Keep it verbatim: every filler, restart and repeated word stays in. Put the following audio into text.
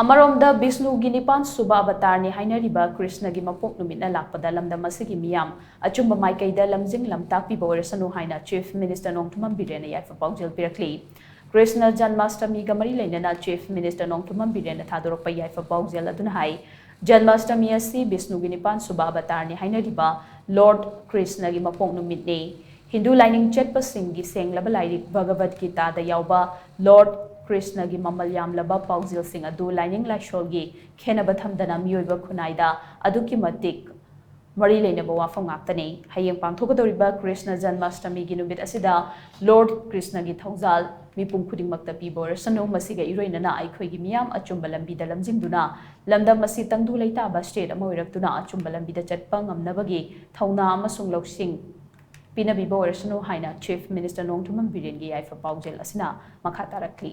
ꯑꯃꯔꯣꯝꯗ, ꯕꯤꯁꯅꯨꯒꯤ ꯅꯤꯄꯥꯟ ꯁꯨꯕ ꯑꯕꯇꯥꯔꯅꯤ ꯍꯥꯏꯅꯔꯤꯕ ꯀ꯭ꯔꯤꯁꯅꯒꯤ ꯃꯄꯣꯛ ꯅꯨꯃꯤꯠꯅ ꯂꯥꯛꯄꯗ ꯂꯝꯗꯝ ꯑꯁꯤꯒꯤ ꯃꯤꯌꯥꯝ ꯑꯆꯨꯝꯕ ꯃꯥꯏꯀꯩꯗ ꯂꯝꯖꯤꯡ ꯂꯝꯇꯥꯛꯄꯤꯕ ꯑꯣꯏꯔꯁꯅꯨ ꯍꯥꯏꯅ Chief Minister ꯅꯣꯡꯊꯣꯝꯕꯝ ꯕꯤꯔꯦꯟꯅ ꯌꯥꯏꯐ ꯄꯥꯎꯖꯦꯜ ꯄꯤꯔꯛꯂꯤ꯫ ꯀ꯭ꯔꯤꯁꯅ ꯖꯟꯃꯥꯁꯇꯃꯤꯒ ꯃꯔꯤ ꯂꯩꯅꯅ Chief Minister ꯅꯣꯡꯊꯣꯝꯕꯝ ꯕꯤꯔꯦꯟꯅ ꯊꯥꯗꯣꯔꯛꯄ ꯌꯥꯏꯐ ꯄꯥꯎꯖꯦꯜ ꯑꯗꯨꯅ ꯍꯥꯏ, ꯖꯟꯃꯥꯁꯇꯃꯤ ꯑꯁꯤ ꯕꯤꯁꯅꯨꯒꯤ ꯅꯤꯄꯥꯟ ꯁꯨꯕ ꯑꯕꯇꯥꯔꯅꯤ ꯍꯥꯏꯅꯔꯤꯕ Lord ꯀ꯭ꯔꯤꯁꯅꯒꯤ ꯃꯄꯣꯛ ꯅꯨꯃꯤꯠꯅꯤ꯫ ꯍꯤꯟꯗꯨ ꯂꯥꯏꯅꯤꯡ ꯆꯠꯄꯁꯤꯡꯒꯤ ꯁꯦꯡꯂꯕ ꯂꯥꯏꯔꯤꯛ ꯚꯒꯕꯗ ꯒꯤꯇꯥꯗ ꯌꯥꯎꯕ Lord ꯀ꯭ꯔꯤꯁꯅꯒꯤ ꯃꯃꯜ ꯌꯥꯝꯂꯕ ꯄꯥꯎꯖꯦꯜꯁꯤꯡ ꯑꯗꯨ ꯂꯥꯏꯅꯤꯡ ꯂꯥꯏꯁꯣꯜꯒꯤ ꯈꯦꯟꯅꯕ ꯊꯝꯗꯅ ꯃꯤꯑꯣꯏꯕ ꯈꯨꯟꯅꯥꯏꯗ ꯑꯗꯨꯛꯀꯤ ꯃꯇꯤꯛ ꯃꯔꯤ ꯂꯩꯅꯕ ꯋꯥꯐꯝ ꯉꯥꯛꯇꯅꯤ꯫ ꯍꯌꯦꯡ ꯄꯥꯡꯊꯣꯛꯀꯗꯧꯔꯤꯕ ꯀ꯭ꯔꯤꯁꯅ ꯖꯟꯃꯥꯁꯇꯃꯤꯒꯤ ꯅꯨꯃꯤꯠ ꯑꯁꯤꯗ Lord ꯀ꯭ꯔꯤꯁꯅꯒꯤ ꯊꯧꯖꯥꯜ ꯃꯤꯄꯨꯝ ꯈꯨꯗꯤꯡꯃꯛꯇ ꯄꯤꯕ ꯑꯣꯏꯔꯁꯅꯨ꯫ ꯃꯁꯤꯒ ꯏꯔꯣꯏꯅꯅ ꯑꯩꯈꯣꯏꯒꯤ ꯃꯤꯌꯥꯝ ꯑꯆꯨꯝꯕ ꯂꯝꯕꯤꯗ ꯂꯝꯖꯤꯡꯗꯨꯅ ꯂꯝꯗꯝ ꯑꯁꯤ ꯇꯪꯗꯨ ꯂꯩꯇꯥꯕ state ꯑꯃ ꯑꯣꯏꯔꯛꯇꯨꯅ ꯑꯆꯨꯝꯕ ꯂꯝꯕꯤꯗ ꯆꯠꯄ ꯉꯝꯅꯕꯒꯤ ꯊꯧꯅꯥ ꯑꯃꯁꯨꯡ ꯂꯧꯁꯤꯡ ꯄꯤꯅꯕꯤꯕ ꯑꯣꯏꯔꯁꯅꯨ ꯍꯥꯏꯅ Chief Minister ꯅꯣꯡꯊꯣꯝꯕꯝ ꯕꯤꯔꯦꯟꯒꯤ ꯌꯥꯏꯐ ꯄꯥꯎꯖꯦꯜ ꯑꯁꯤꯅ ꯃꯈꯥ ꯇꯥꯔꯛꯂꯤ꯫